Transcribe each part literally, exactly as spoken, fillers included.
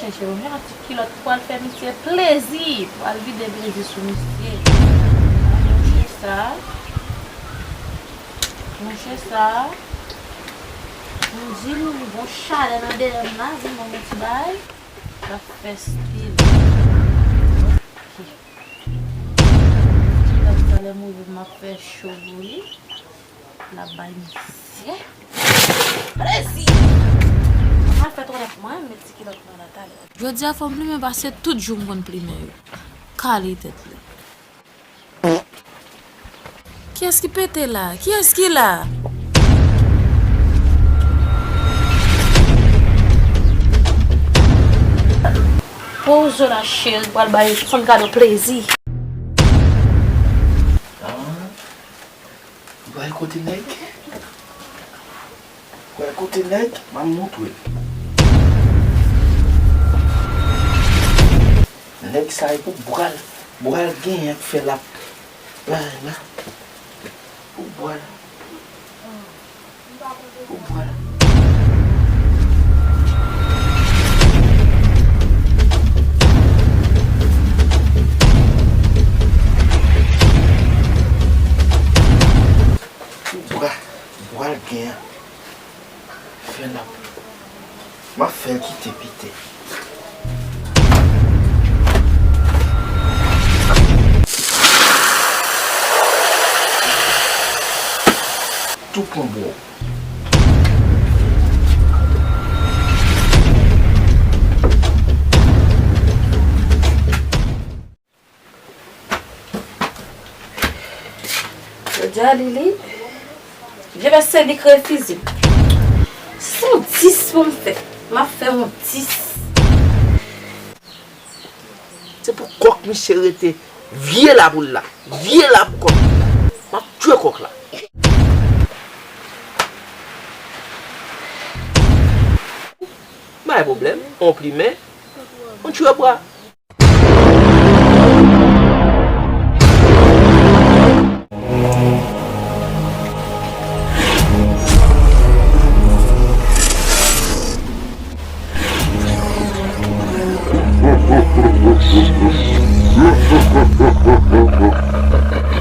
Mesye, yon ti kilòt pral fè misye plezi, pral vide plezi sou misye. Mouche sa, mouche sa, m di l gon chalè nan dèyè m la, vin ban m yon ti bagay, l ap fè stil. Ok. Kilòt sa lè m rive m ap fè cho pou li. L ap bay misye plezi. Mwen fè twalèt mwen, met ti kilòt mwen la talè. Jodi a fò m plimen pase tout jou m konn plimen yo. Kale tèt li. Kiyès ki pete la? Kiyès ki la? Poze la cheri, pral bay Sandra de plezi. Pral kote nèg? Pral kote nèg? M ap montre l. Nèg sa e pou bwal, bwal genyen k fè l ap bay la. Pou bwal. Pou bwal. Pou bwal, bwal gen. Fè l ap, m ap fè l kite pete. Tou pran bwòw. Jodi a, Lili, vye bèt se li k refize m. Se yon dis pou m fè. M ap fè yon dis. Se pou kòk misye rete vye la pou l la. Vye la pou kòk la. M ap tchwe kòk la. M pa gen pwoblèm. On plimen. On tchwe bwa.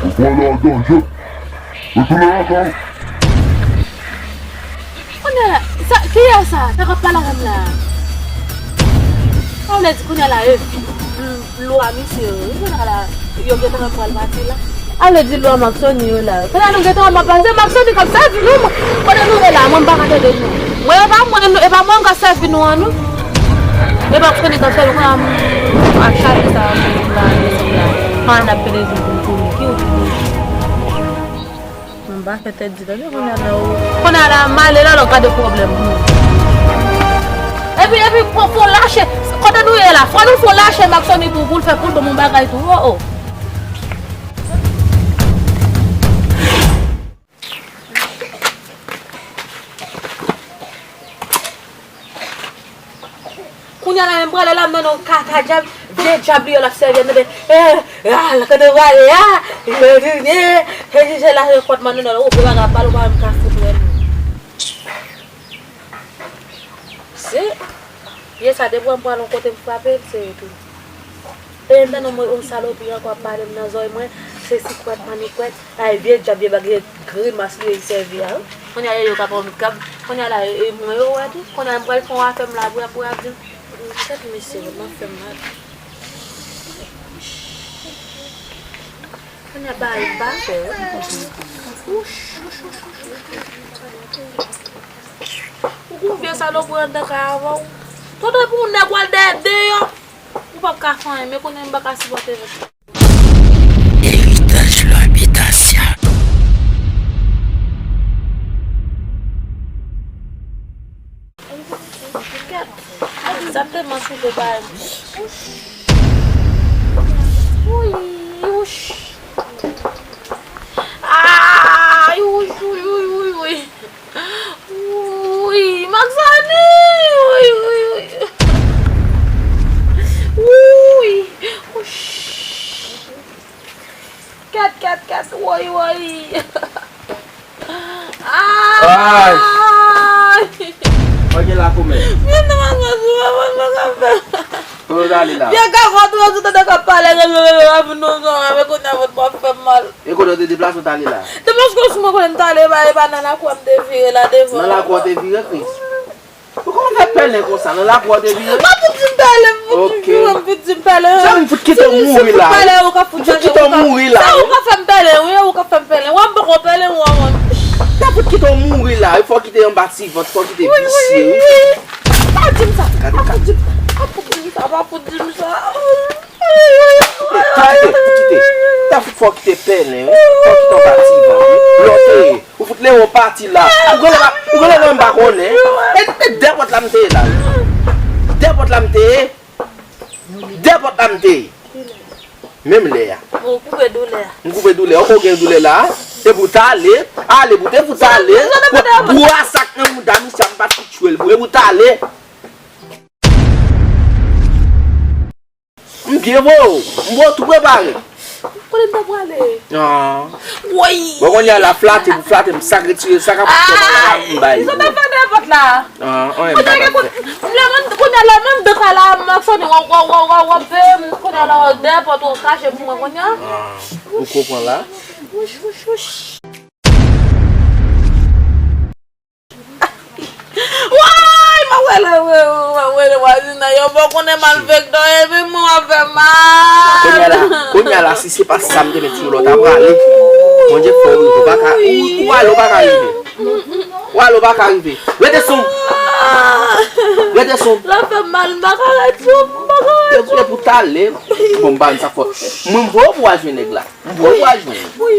Ou pran lajan jèt. Retounen ansanm. Kounye a, sa, kiyès sa? Sa k ap pale avè m la? Sa vle di kounye a la, e, lwa misye yo, wi, kounye a la, yo gentan pral pati la. Sa vle di lwa Maksoni yo la. Kounye a nou gentan ap pase, Maksoni k ap sèvi nou, mwen, kote nou ye la, mwen m pa ka tande nou. Mwen, e pa mwen, e pa mwen k ap sèvi nou an, non. E Maksoni k ap sèvi, kounye a, m, a chale sa, m, m pa desann la. Kounye a n ap pede di pou, pou, ki ou ki Mwen pa fè tèt di tande kounye a la ou. Kounye a la, m ale la, lòt gade pwoblèm. Epi, epi, fò, fò lache. Kote nou ye la, fò nou fò lache Maksoni pou, pou l fè, pou l ban m yon bagay tou. Oh, oh. Kounye a la menm prale la, m nan yon kaka djab, vye djab li yo l ap sèvi a, tande, eh, ah, kote w prale a, yo toune, se, se, se la, se kòt manno nan, ou vye bagay pale, ou pa menm ka fout wè l. Se, vye sa, depi w wè m prale yon kote m frape l, se tou. E m tande yon, yon salopri ankò ap pale m nan zòrèy mwen, se sikwèt, mannikwèt. Ay, vye djab, vye bagay, grimas li yo sèvi a, wi. Kounye a, yo k ap, k ap, kounye a la, e, e, mwen yo wè tou. Kounye a, m pral fè yon afè m la, pou y ap, pou y ap di m. Tèt mesye, m ap fè m mal. Kounye a, ba, ba fè, wi. Wouch, wouch, wouch, wouch. Ou gon vye salopri anndan kay avè w. Tonton, pou yon nèg w al dèyè deyò. Ou p ap ka fè anyen, men kounye a, m pa ka sipòte vre. Héritage L'Habitation. Kèt, egzakteman sou de bagay. Uy, uch. Ah, uy, uy, uy, uy, uy. Uy, Maksoni! Uy, uy, uy. Uy! Uch! Kèt, kèt, kèt! Woy, woy! Ay! Ay! Mwen gen lakomè. Mwen nan Maksoni! Kote w t ale la? Vye kakòt ou yo, tout ane k ap pale, rele, rele, rele, rele, nou, nou, men kounye a vant mwen ap fè m mal. E kote w te deplase w t ale la? Te paske sou mwen konnen m t ale, e pa, e pa nan lakou a m te vire la devan. Nan lakou a w te vire, Chris? Poukò w fè pèlen konsa? Nan lakou a w te vire? Pa fout di m pèlen, m fout di m pèlen. Sa m fout kite w mouri la, wi. M fout kite w mouri la, wi. Sa ou ka fè m pèlen, wi, ou ka fè m pèlen. Ou ap poko pèlen, ou ap. Sa fout kite w mouri la, wi. Fò w kite anba ti vant, fò w kite visye, wi. Pa di m sa. Gade, pa fout di m sa, pa fout di m sa, pa fout di m sa. Kite, kite, kite. Ta fout fò kite pèlen, wi. Fò kite yon bativan, wi. Lòte, ou fout leve yon pati la. Ou genlè pa, ou genlè menm pa konnen. E, e dèyè pòt la m te ye la, wi. Dèyè pòt la m te ye. Dèyè pòt la m te ye. Menm lè a. Bon, ou koupe doulè a. M koupe doulè a. Ou gen doulè la. E pou w t ale. Ale, pou w te fout ale. Bwa sa k nan mouda misye a, m pa t fout tchwe l. E pou w t ale. M byen vre w. M bon tou prepare. Kote m ta prale? Ah. Woy! Bon, kounye a la, flate pou flate m, sa k retire, sa k ap fè mal la, m bay. Sa ta fè dèyè pòt la. Ah, anyen m pa t ap fè. Kounye a la, menm de ka la, m ap sonnen, w ap, w ap, w ap, w ap, w ap, kounye a la, dèyè pòt, w ap kache pou mwen kounye a. Ah, ou konprann la? Wouch, wouch, wouch. Woy, m ap rele, m ap rele vwazin nan, yo bon konnen malfektè, epi mwen w ap fè mal. Kounye a la, kounye a la, si se pa sa m te met sou lòt, apre ale. Bondye fè w rive, ou pa ka, ou, ou ale, ou pa ka rive. Ou ale, ou pa ka rive. Rete sou m. Rete sou m. L ap fè m mal, m pa ka ret sou m, m pa ka ret sou m. Epi, epi w t ale. Bon, m pa konn sa k fè. Mwen, m voye w pou w al jwenn nèg la. M voye w al jwenn. Wi,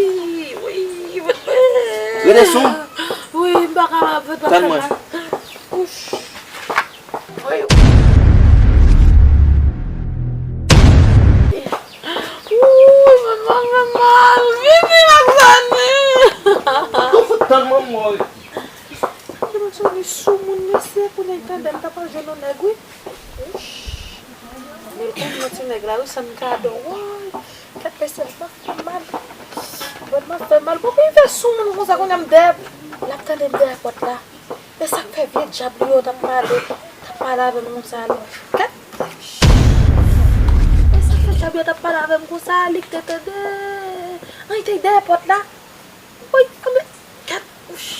wi, wi. Rete sou m. Wi, m pa kapab, m pa kapab. Tann mwen. Ouch. Wi. Ouh, men m ap fè mal. Vini, Roxane. Ou fout tann mwen, mwen. Roxane sou moun, mesye, pou nèg tande m, ta pral jwenn yon nèg, wi. Ouch. Men l konn yon ti nèg la, wi, san kado. Woy. Kèt mesye, l ap fè m mal. Bon, m ap fè mal. Poukò l fè sou moun konsa, kounye a m dèyè, l ap tande m dèyè pòt la. E sa k fè vye dyab li yo t ap pale, t ap pale avè m konsa, li. Kèt. E sa k fè dyab yo t ap pale avè m konsa, li k te tande. An, li te dèyè pòt la. Woy, anben, kèt. Ouch.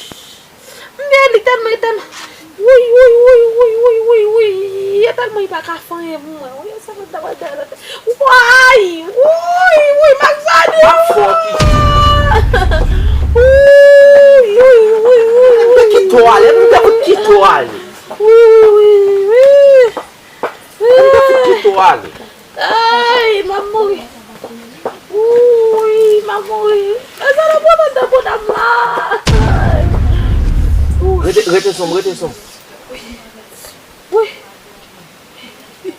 Men li tèlman, li tèlman. Woy, woy, woy. E tèlman li pa ka fè anyen pou mwen. Woy, sa mwen ta pral dèyè lòt. Woy, woy, woy, Maxani. Pa fò piti. Woy, woy, woy, woy. M te kite w ale, m te fout kite w ale. Woy, woy, woy. M te fout kite w ale. Ay, m ap mouri. Woy, m ap mouri. E sa nan pwoblèm de bonòm la. Ay. Rete, rete sou m, rete sou m. Wi. Wi. Wi.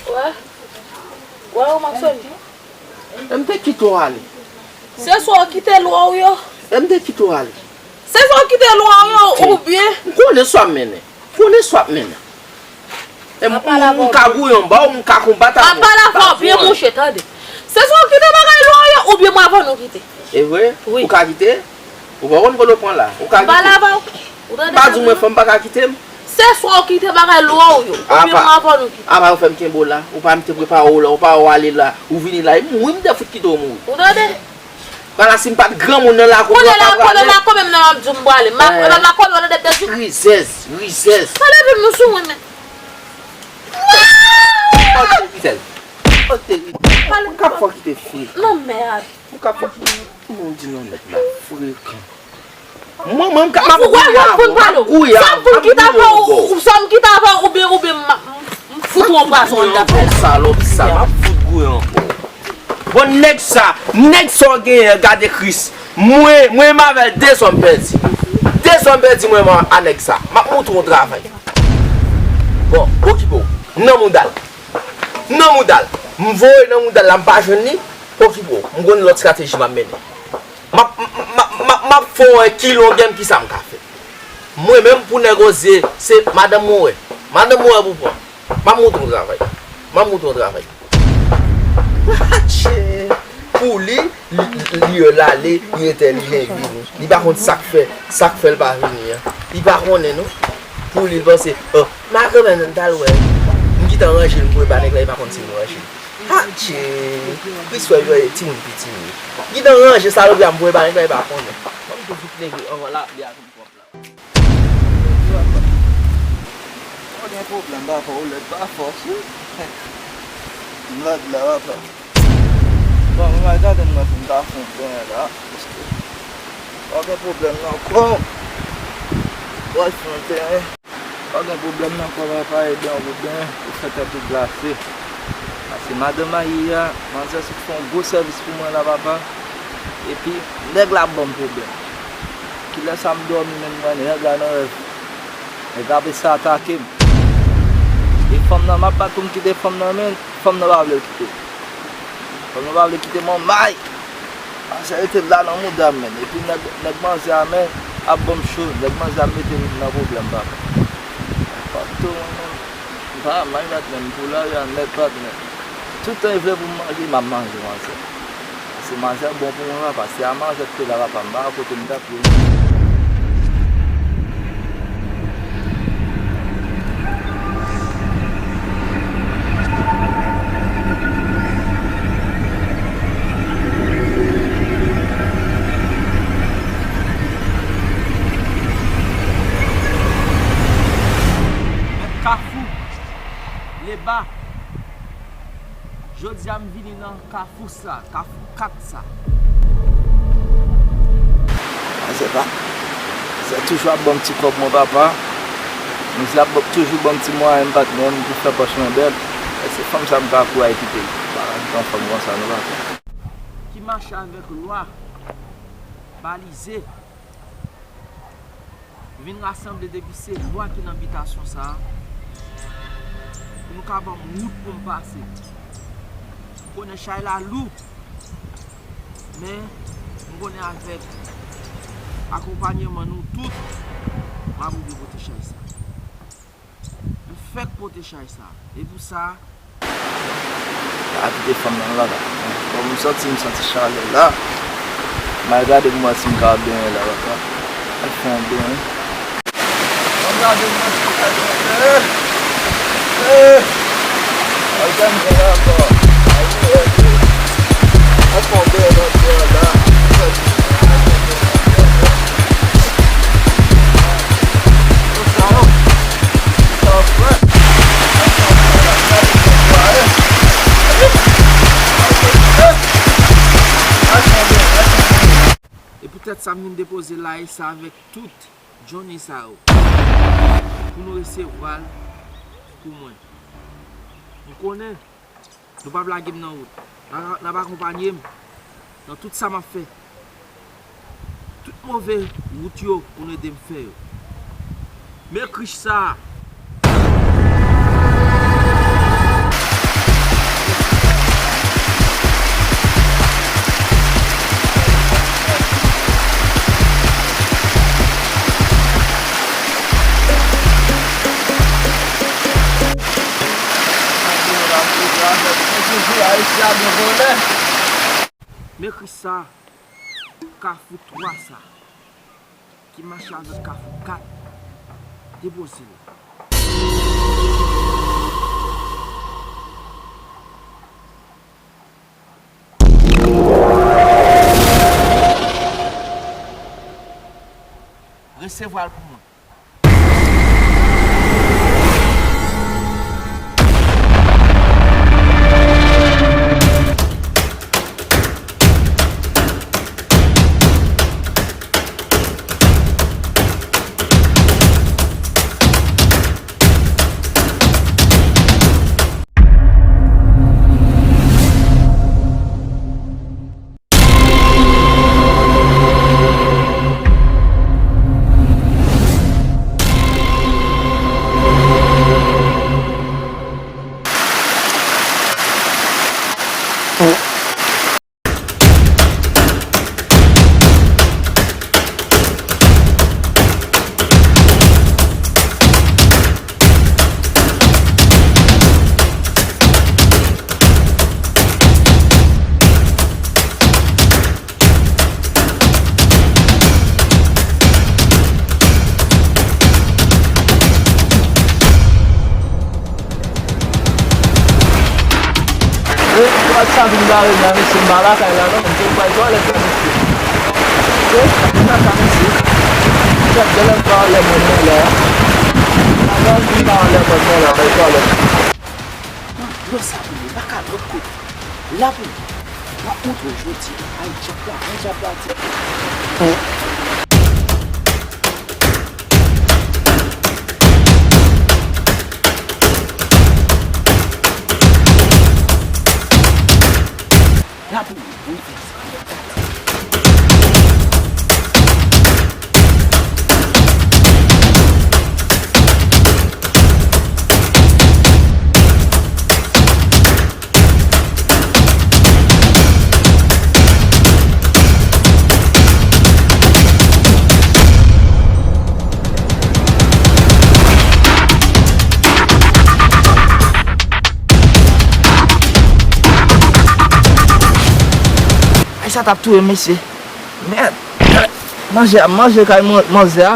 Wè. Wè, ou Maxoni. E m te kite w ale. Se swa w kite lwa w yo. E m te kite w ale. Se swa w kite lwa w yo, oubyen. M konnen sa w ap mennen. M konnen sa w ap mennen. E m, m, m ka gouye anba w, m ka konbat avè w. M ap pale avè w byen, monchè, tande. Se swa w kite bagay lwa w yo, oubyen mwen avè w nou kite. E vre? Wi. Ou ka kite? Ou pa konn kote w pran la. Ou ka kite? M pale avè w. Ou tande? M pa di w mwen fanm pa ka kite m. Se swa w kite bagay lwa w yo, oubyen mwen avè w nou kite. Apa w fè m kenbe w la, ou pa mete prepare w la, ou pa wè w ale la, ou vini la, e mouri m te fout kite w mouri. Ou tande? Pala si m pa t granmoun nan lakou m, w ap prale. Kounye la, kounye la, m nan m ap di w m prale. M ap, m ap lakòl w nan tèt de jou. Rizèz, rizèz. Pale de nou sou mwen, men. Kote rizèz? Kote rizèz? Pale. Ou ka fò kite fri. Non, mèd. Ou ka fò. Moun di non nèg la frekan. Mwen, mwen, m ka, m ap gouye avè w, m ap gouye avè w, m ap gouye yon bò. Sa m fout kite avè w, sa m kite avè w, oubyen, oubyen m, m, m fout ou yon pwazon anndan. Salòp sa, m ap fout gouye yon bò. Bon, nèg sa, nèg sa w genyen an, gade Kris. Mwen, mwen menm avè l, de zòm pèdi. De zòm pèdi, mwen menm a nèg sa. M ap montre w yon travay. Bon, okipe w. Nan mouda l. Nan mouda l. M voye nan mouda l la, m pa jwenn li. Okipe w. M gon lòt estrateji m ap mennen. M ap, m ap, m ap, m ap fè w wè ki longè m, kisa m ka fè. Mwen menm pou nèg oze, se madanm mwen wè. Madanm ou wè pou pran. M ap montre w travay. M ap montre w travay. Atchè! Pou li, li, li, li lale, li entèlijan, li vini. Li pa konn sa k fè, sa k fè l pa vini an. Li pa konnen non. Pou li, l panse, oh, m a kanmenm, m t al wè. M gentan ranje l, m voye ba nèg la, li pa konn si m ranje l. Atchè! Kris wè, wè, timoun piti wi. M gentan ranje salopri a, m voye ba nèg la, li pa konnen. Ban m tou fout nèg anvan lapli a vin pwòp la. Pa gen pwoblèm, papa, ou lèd pa fòs wi. M lèd la, papa. Bon, mwen al gade m nan si m ka fè yon benyen la, paske pa gen pwoblèm nan kò. W al fè yon benyen. Pa gen pwoblèm nan kò, papa, e benyen ou benyen, ou fè tèt ou glase. Paske madanm Mayi a, manzè sot fè yon gwo sèvis pou mwen la, papa. Epi, nèg la ap ban m pwoblèm. Kilè sa m dòmi menm, mwen, nèg la nan rèv. Nèg la ap eseye atake m. E fanm nan, m ap bat pou m kite fanm nan, men fanm nan pa vle l kite m. Fanm nan pa vle kite m, manmay. Manzè rete la nan mouda m, men. Epi nèg, nèg manzè a, men, ap ban m cho. Nèg manzè ap mete m nan pwoblèm, papa. Patwon, mwen, men. M pa may patnè m pou lari a nèt patnè. Tout tan e vle pou m manje, m ap manje manzè. Paske manzè bon pou mwen, papa. Si a manzè te la, papa, m pa wè kote m t ap ye. Mèt Kafou, Leba. Jodi a m vini nan kafou sa, kafou kat sa. Manzè pa, manzè toujou ap ban m ti kòb mwen, papa. Manzè ap ban, toujou ban m ti mwayen m, patnè m, pou fè pòch mwen bèl. E se fanm sa m ka kouri al kite. M pa ka kite yon fanm konsa non, papa. Ki mache avèk lwa, balize. Vin rasanble depi se lwa ki nan bitasyon sa a, pou nou ka ban m wout pou m pase. M konnen chay la lou, men m konnen avèk akonpanyeman nou tout, m ap rive pote chay sa. M fèk pote chay sa. E pou sa, pa kite fanm nan la, la. Bon, m santi, m santi chalè la. M al gade pou m wè si m ka benyen la, papa. Al fè yon benyen. Al gade m nan ti kay mwen, eh, eh. Al gade m nan la, papa. Al gade. Al fè yon benyen nan dè la. E poutèt sa m vin depoze layi sa avèk tout Johnny sa yo pou nou resevwa l pou mwen. M konnen nou p ap lage m nan wout. N a, n ap akonpanye m nan tout sa m ap fè. Tout move wout yo pou nou ede m fè yo. Men krich sa a. Men krich sa a. Kafou twa sa, ki mache avèk Kafou kat, depoze l. Resevwa l pou mwen. Sa vin bare m la, mesye, m pa lakay la non, m te pral twalèt la, mesye. Ok, m pa ka, mesye. Chèf de lèm pa anlè mwen nan la. Avan vin pa anlè mwen nan la, bay twalèt. Lò sa pou mwen, pa ka lòt kote. La pou mwen. M ap montre w jodi a. Ay, djab la, ay, djab la, djab. La pou mwen, pou mwen fè sa. Ay, sa t ap touye m, mesye. Mèd. Manje a, manje kay man-, manzè a.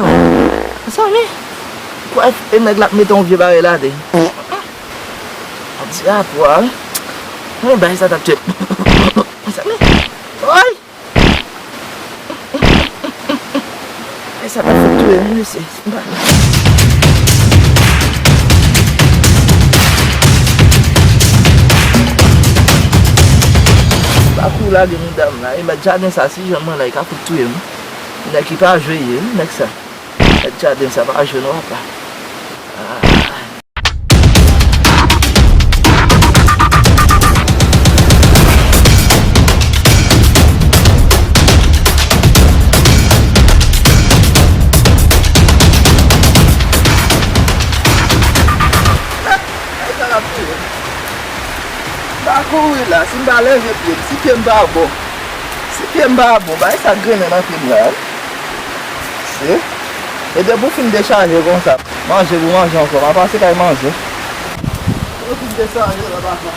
Mezanmi. Kwè e nèg la ap mete yon vye bagay la de. An ti rapò a, wi. Men bagay sa t ap touye m. Mezanmi. Oy! E sa pa fèt touye m, mesye. Pa kou lage mouda m la. E mèt jaden sa, si janm mwen la, li ka fout touye m. Nèg ki pa jwe ye, wi, nèg sa. Mèt jaden sa pa jwe non, papa. Ah. Ay, sa l ap touye m. M pa kouri la, si m pa leve pye m, si pye m pa bon. Si pye m pa bon, bay sa grennen nan pye m la, wi. Se. E depi w fin dechaje konsa, manje pou manje ankò, m a pase kay manje. Depi w fin dechaje la, papa.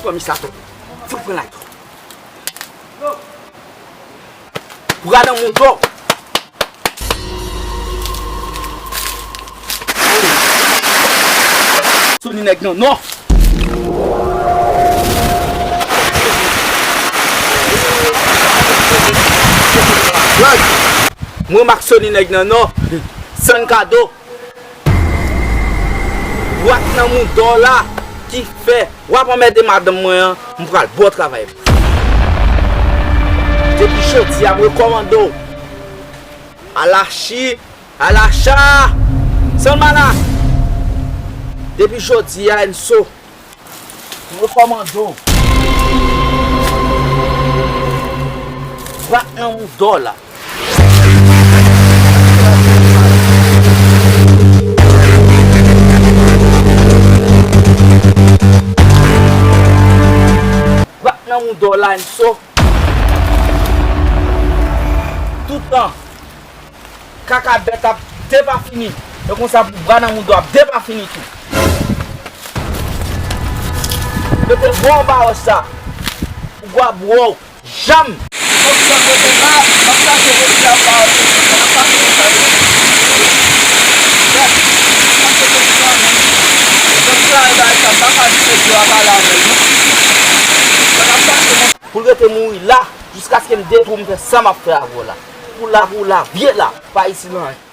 Kòmisa tonbe. Fout pran lay tou. Bra nan mouda w. Soni nèg nan nò. Mwen m ak Soni nèg nan nò. San kado. Dwat nan mouda w la ki fè w ap anmède madanm mwen an, m pral ba w travay. Depi jodi a, m rekòmande w. Alachi, alacha, sanmala. Depi jodi a, Enso, m rekòmande w. Dwat nan mouda w la. Dwat nan mouda w la, Enso. Toutan kaka bèt ap depafini, e konsa pou bra nan mouda w ap depafini tou. Mete bò anba wòch sa pou gwa bwè w. Janm! Kòm sa mwen fè la, m ap chache retire anba wòch sa, m ap pase konsa yo. Bèt, m ap pase konsa, men. Janm klare bagay sa, m pa ka di ke Dye a pale avè l, non. Sa n ap pase konsa. Pou l rete mouri la, jiskaske m detwi w, m fè sa m ap fè avè w la. Pou la, pou la, vye la, pa isi nan anyen.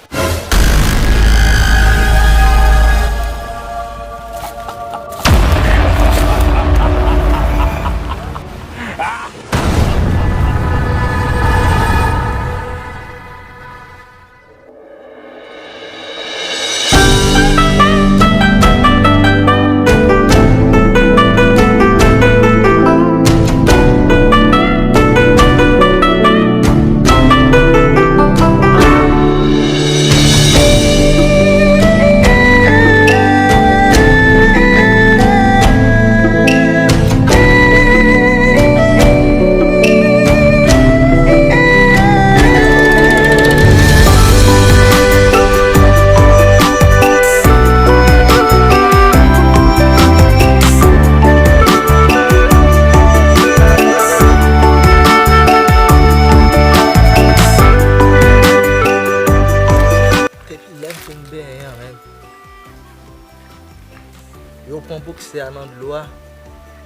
Yo pran boksè a nan dlo a,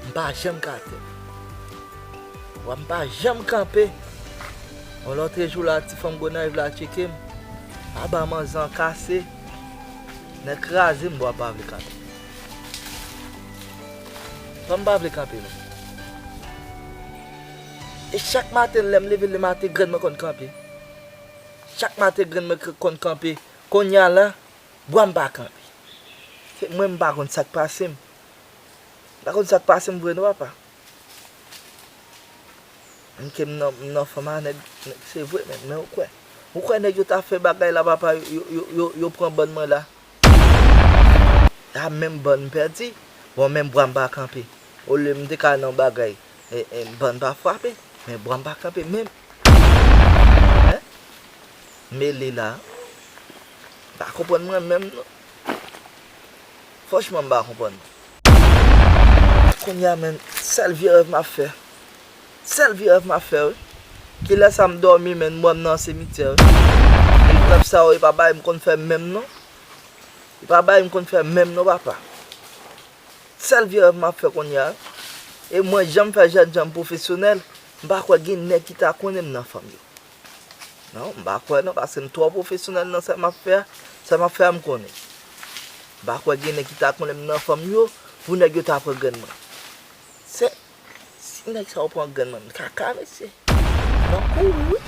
m pa janm ka atè. Bwa m pa janm kanpe. Yon lòt jou la, ti fanm Gonayiv la tcheke m. Aba manzè an kase. Nèg kraze m, bwa m pa vle kanpe. Bwa m pa vle kanpe non. E chak maten lè m leve lematen, grenn mwen konn kanpe. Chak maten grenn mwen k- konn kanpe. Kounye a la, bwa m pa kanpe. Se mwen m pa konn sa k pase m. M pa konn sa k pase m vre non papa. Menm ke m nan, m nan fanm a nèg, nèg se vre, men, men ou kwè. Ou kwè nèg yo ta fè bagay la papa, yo, yo, yo, yo pran bann mwen la. A menm bann m pèdi. Bon, menm bwa m pa kanpe. Olye m te ka nan bagay, e, e, bann pa frape. Men bwa m pa kanpe menm. Hein? Mele la. M pa konprann mwen menm non. Franchman, m pa konprann. Kounye a, menm, sèl vye rèv m ap fè. Sèl vye rèv m ap fè, wi. Kilè sa m dòmi, menm, m wè m nan simityè, wi. E rèv sa yo, e pa bagay m konn fè menm non. E pa bagay m konn fè menm non, papa. Sèl vye rèv m ap fè kounye a. E mwen, jan m fè jènjan m pwofesyonèl, m pa kwè gen nèg ki ta konnen m nan fanm yo. Non, m pa kwè non, paske m twò pwofesyonèl nan sa m ap fè a. Sa m ap fè a, m konnen. M pa kwè gen nèg ki ta konnen m nan fanm yo, pou nèg yo ta pran grenn mwen. Se, si nèg sa yo pran grenn mwen, m kaka, mesye. M ap kouri, wi.